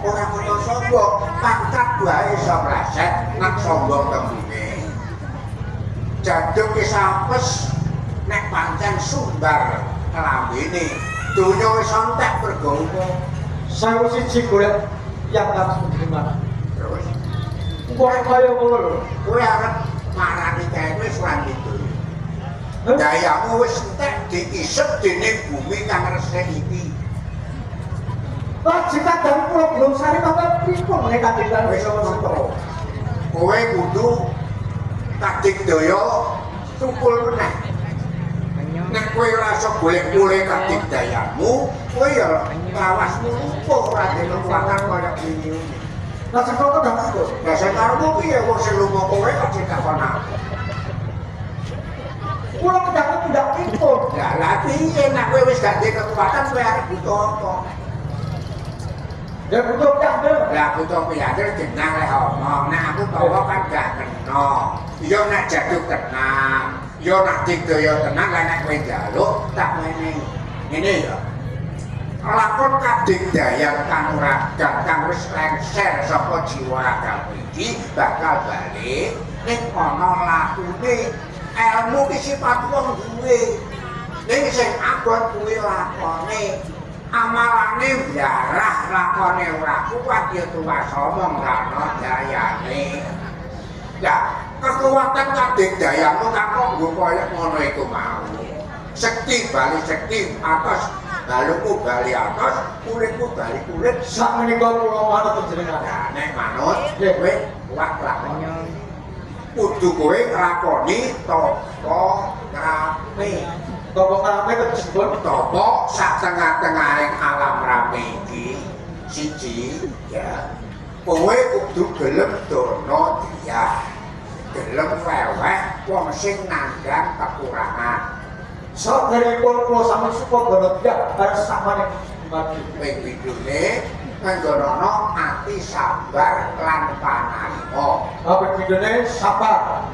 Ora kena sombong, pangkat wae iso mleset nek sombong tembunge. Jaduk wis apes nek pancen sumbar kelambene. Donya wis entek mergo umum. 1001 golek yang harus menerima. Terus Wong kaya ngono lho. Kowe arep marani kae wis ora gitu. Dayamu wis entek diisep dening bumi kang resik iki. Lah jika dan kula belum sari maka pripun meneh kandidan wis ngono. Kowe kudu kadigdaya tukul meneh. Nek kowe ora iso golek mulih kadigdayanmu, kowe ya lawasmu lumpuh ora duwe kekuatan kaya wingi. Lah sing kok ndang aku. Lah sing karepmu piye wong sing lunga kowe kok sing takon aku. Kula kedah tindak pripun? Lah lah piye nek kowe wis gak duwe kekuatan kowe arep butuh apa? Ya butuh piandel. Lah butuh piandel jeneng leh omong. Nek aku tawa kan gak kena. Ya nek jaduk tenang, ya nek digdaya tenang, lah nek kowe njaluk tak wenehi. Ngene ya. Lakon kadigdayan kang ragan kang wis lengser saka jiwa ragamu iki bakal balik ning ana lakune. Elmu ki sifat wong duwe. Ning sing abot kuwi lakone. Amalane blarah lakone ora kuat ya tuwas omong ra ana dayane. Lah kekuatan kadigdayanmu kang kok nggo kaya ngono iku mau. Sekti bali sekti atas balungmu bali atas, kulitmu bali kulit. Sak menika kula manut panjenengan. Lah nek manut kowe kuat lakone. Kudu kowe nglakoni tapa ngrame. Tapa ngrame tegesipun tapa sak tengah-tengahing alam rame iki. Siji ya. Kowe kudu gelem dana diyah. Gelem weweh wong sing nandhang kekurangan. Saderengipun kula sami suka dana diyah bareng sakmene dumadi. Ping pindhone nganggonono ati sabar lan panarima. Ping pindhone sabar.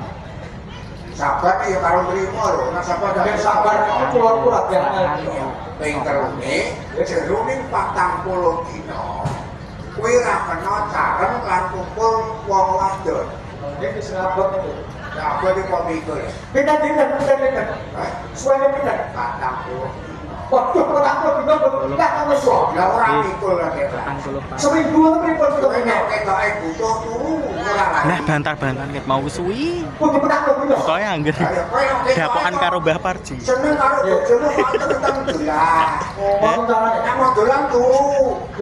Sabar ya karo nrimo lho, nek sabar nek sabar niku kula latihan. Ping telune jroning 40 dina kuwi ora kena careng lan kumpul wong wadon. Niki sing abot niku. Lah abot iki kok mikul. Pinten dinten pinten dinten. Suwene pinten? 40 dina. Waduh, 40 dina mboten tak wis. Lah ora mikul lho. Seminggu ngono pripun kowe nek ketoke butuh turu ora lagi. Nah, bantar-bantaran ket mau suwi. Kudu 40 dina. Pokoke angger dapokan karo Mbah Parji. Seneng karo bojomu kok tentang dolan. Oh, Nek mau dolan turu.